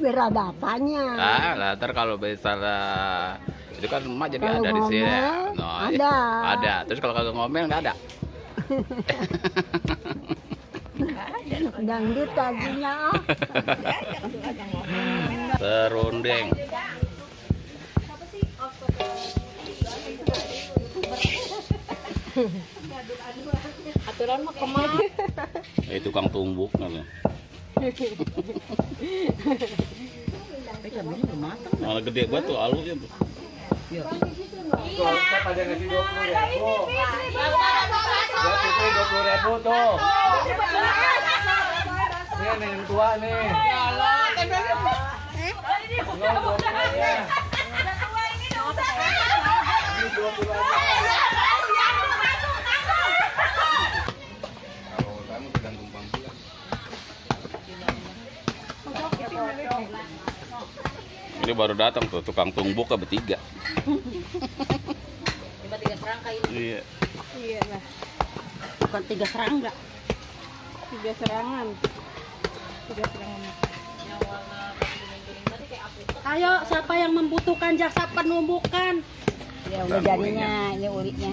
biar ada apanya. Lah, ntar kalau misalnya itu kan emak jadi Kalau ada di sini. ngomel, No, ada. Ada. Terus kalau kagak ngomel nggak ada. Dangdut tadinya. Serundeng. Aturan mah kemana? Tukang tumbuk namanya. Cabenya udah matang. Malah gede banget tuh alusnya tuh. Iya. Tuh, kita pada ngasih 20.000. Buat itu 20.000 tuh. Ini yang tua nih. Belum 20 aja. Ini 20 aja. Kalau kamu tergantung panggilan. Ini baru datang tuh tukang tumbuk ke bertiga. Coba 3 serangka ini. Iya. Iya lah, Bukan 3 serangga. 3 serangan. 3 serangan. Ayo, siapa yang membutuhkan jasa penumbukan? Ya udah jadinya, ini ulinya.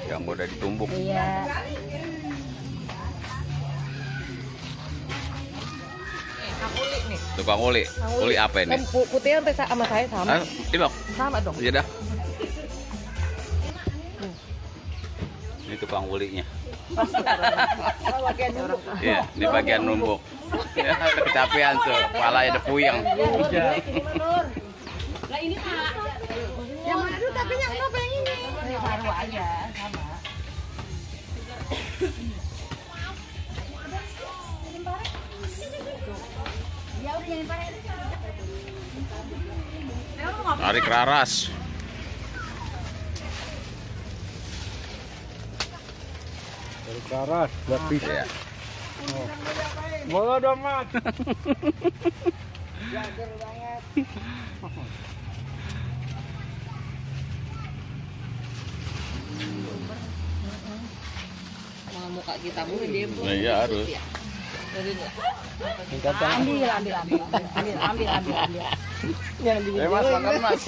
Yang udah ditumbuk. Iya. Tukang uli. Uli apa ini? Putih sampai sama saya sama. Ini bang. Sama dong. Iya dah. Ini tukang ulinya. Iya, ini bagian numbuk. Ya, udah kecapean tuh, kepala ada puyeng. Nah ini Pak. Yang mana dulu tapi yang apa yang ini? Baru aja sama. Tarik raras. Dari karas, lapis. Ya. Boleh dong, Mat. Mau muka kita mulu dia. Nah, iya harus. Ambil. Mas, makan mas.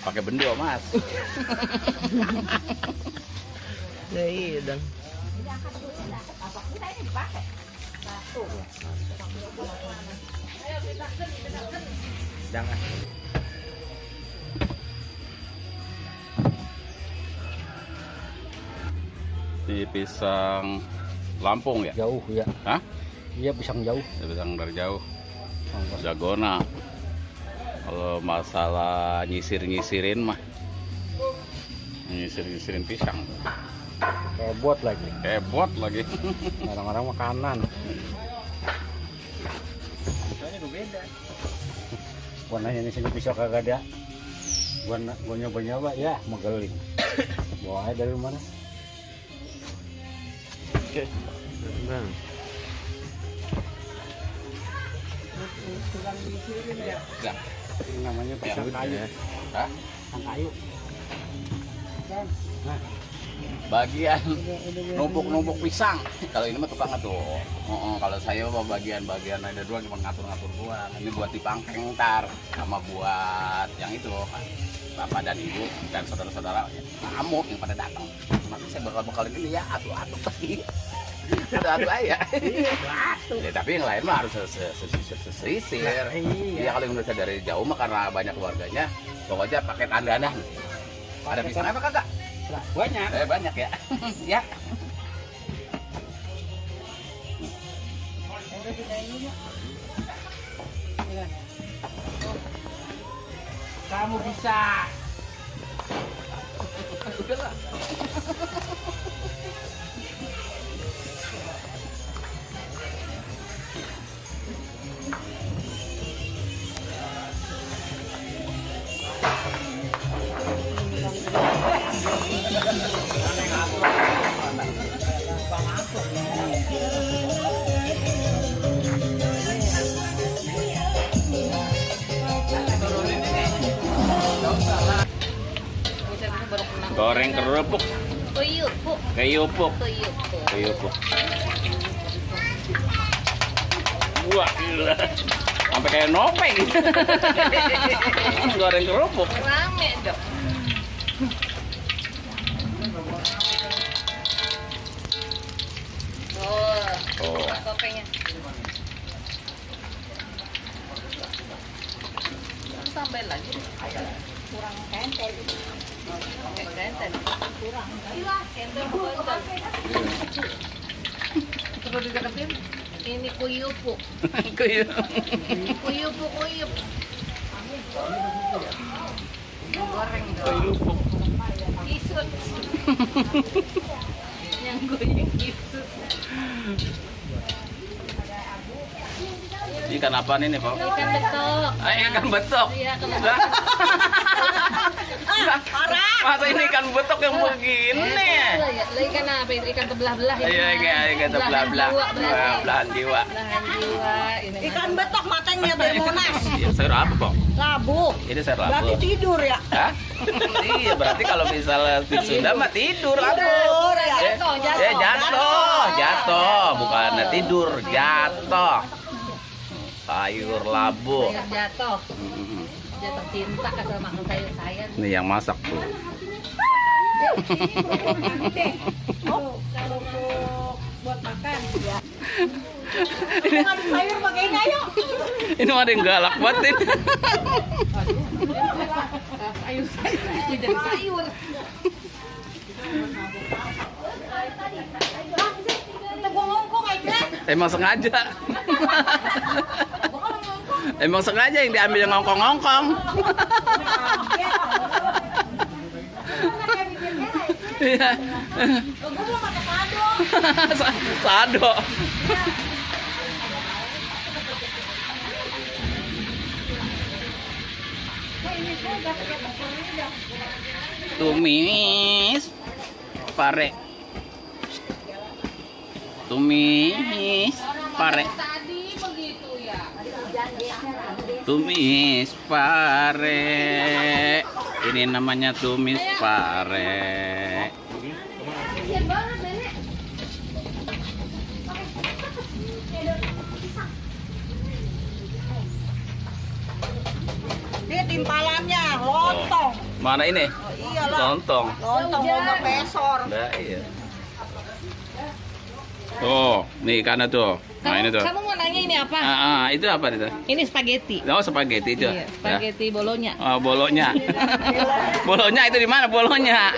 Pakai bendo mas. Iya dong. Jangan. Di pisang Lampung ya? Jauh ya. Hah? Iya, pisang jauh. Di pisang dari jauh. Jagona. Kalau masalah nyisir-nyisirin mah, nyisir-nyisirin pisang. Kebot lagi. Hebot lagi. Orang-orang makanan. Gua nanya di sini pisau kagak ada. Gua nyoba-nyoba ya, megeling. Bawa aja dari mana? Oke. Bang. Enggak. Ini namanya pisang kayu. Hah? Pisang kayu. Nah, Bagian numpuk-numpuk pisang. Kalau ini mah tukang tuh. Kalau saya mah bagian-bagian ada doang cuma ngatur-ngatur doang. Ini buat dipangkeng ntar sama buat yang itu bapak dan ibu dan saudara-saudara tamu yang pada datang. Nanti saya bakal ini ya atu-atu lagi. Atu-atu aja. Ya, tapi yang lain mah harus sisir. Iya kalau yang udah dari jauh mah karena banyak keluarganya, pokoknya pakai tandanan. Ada pisang apa kagak? banyak. Banyak ya. Ya. Kamu bisa. Udahlah. Goreng kerupuk, Tuyuk, Bu. kayak yupuk. Tuyuk, Bu. Kuyup. Wah, gila. Sampai kayak nopeng. Goreng kerupuk. Rame dong. Oh. Topengnya. Tambah lagi. Kurang kental. Kental. Kurang. Iya, kental kental. Perlu dideketin. Ini kuyupu. Kuyup. Kuyupu kuyup. Goreng dong. Kuyup. Isut. Yang goyang isut. Ikan apa nih Pak? Ikan betok. Ikan betok. Iya, kalau Lah. Masa ini ikan betok yang begini? Ikan apa itu? Ikan terbelah-belah ya? Iya, ikan terbelah-belah. Belahan jiwa. Belahan jiwa. Ini Ikan betok matanya dari Monas. Iya, sayur apa, Pak? Labu. Ini sayur labu. Berarti tidur ya? Hah? Iya, berarti kalau misalnya sudah mah tidur labu. Tidur ya. Jatuh, bukannya tidur, jatuh. Sayur labu. sayur jatuh. Jatuh cinta kalau makan sayur saya. Ini yang masak tuh. Oh, kalau buat makan ya. Ngaduk sayur pakai ini ayo. Ini ada yang galak banget ini. Sayur jadi sayur. Kita gua ngongkong aja. Emang sengaja. Emang sengaja yang diambil yang ngongkong-ngongkong. Iya. Gua mau pakai sado. Sado. Tumis pare. Tumis pare. Tadi begitu ya. Tumis pare. Ini namanya tumis pare. Kasian banget nenek. Ini timpalannya lontong. Mana ini? Oh, iyalah. Lontong. Lontong pesor. Nah, iya. Tuh, nih ikannya tuh. Nah, ini tuh. Kamu mau nanya ini apa? Itu apa itu? Ini spaghetti. Oh, spaghetti itu. Iya, spaghetti bolonya. Oh, bolonya. Bolonya itu di mana bolonya?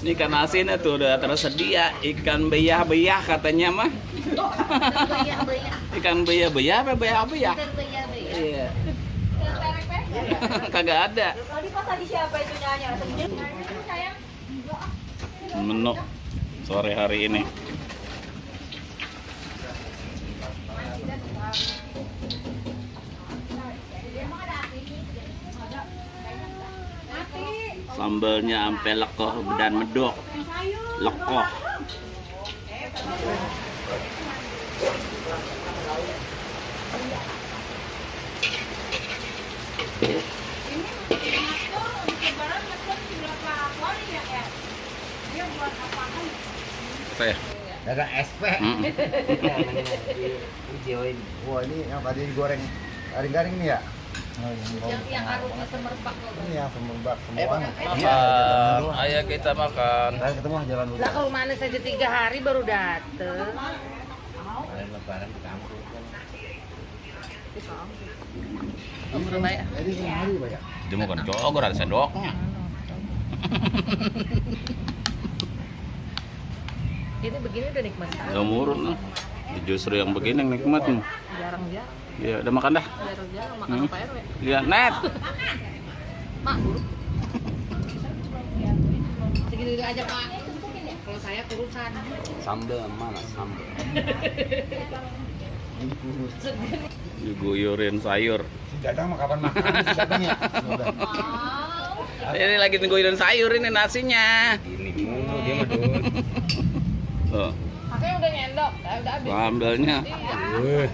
Ini ikan asinnya tuh udah tersedia. Ikan beyah-beyah katanya mah. Ikan beyah-beyah apa beyah-beyah? Iya. Kagak ada. Tadi pas tadi siapa itu nyanyi? Menu sore hari ini. Sambalnya ampe lekoh dan medok. Lekoh. Apa ya? Dagang SP. Videoin. Wah, ini yang tadi digoreng garing-garing nih ya? Yang aromanya semerbak. Ini yang semerbak semua. Makan. Ayo kita makan. Saya ketemu jalan dulu. Lah kalau mana saja 3 hari baru dateng. Kalian lebaran ke kampung. Berapa ya? Jadi hari banyak. Itu bukan jogor ada sendoknya. Ini begini udah nikmat sekali. Udah murun lah. Justru yang begini yang nikmat nih. Jarang-jarang. Ya, udah makan dah. Jarang-jarang makan apa RW. Lihat net. Mak, segitu aja Pak. Kalau saya kurusan. Sambal mana sambal? Diguyurin sayur. Si Dadang mah kapan makan? Si Dadang ya? Ini lagi diguyurin sayur ini nasinya. Ini mulu dia mah dulu. Tuh, Makanya udah nyendok, udah habis. sambalnya. Wih.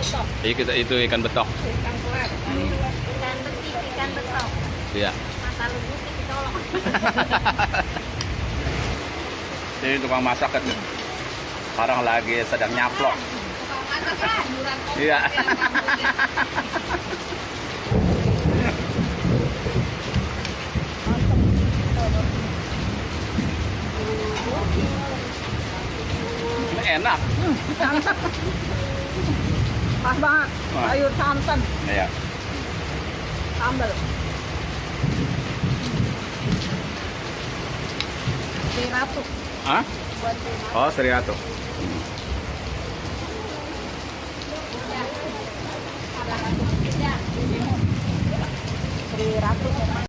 betok. Itu ikan betok. Ikan kuat. Ikan betik, ikan betok. Iya. Masa lu putih ditolong. Ini tukang masak kan. Sekarang lagi sedang nyaplok. Tukang masak lah, yuran kopi. Iya. Enak. Pas banget. Wah. Sayur santan, Iya. sambal. Di ratu. Hah? Buat di ratu. Oh, Sri Ratu. Di ratu.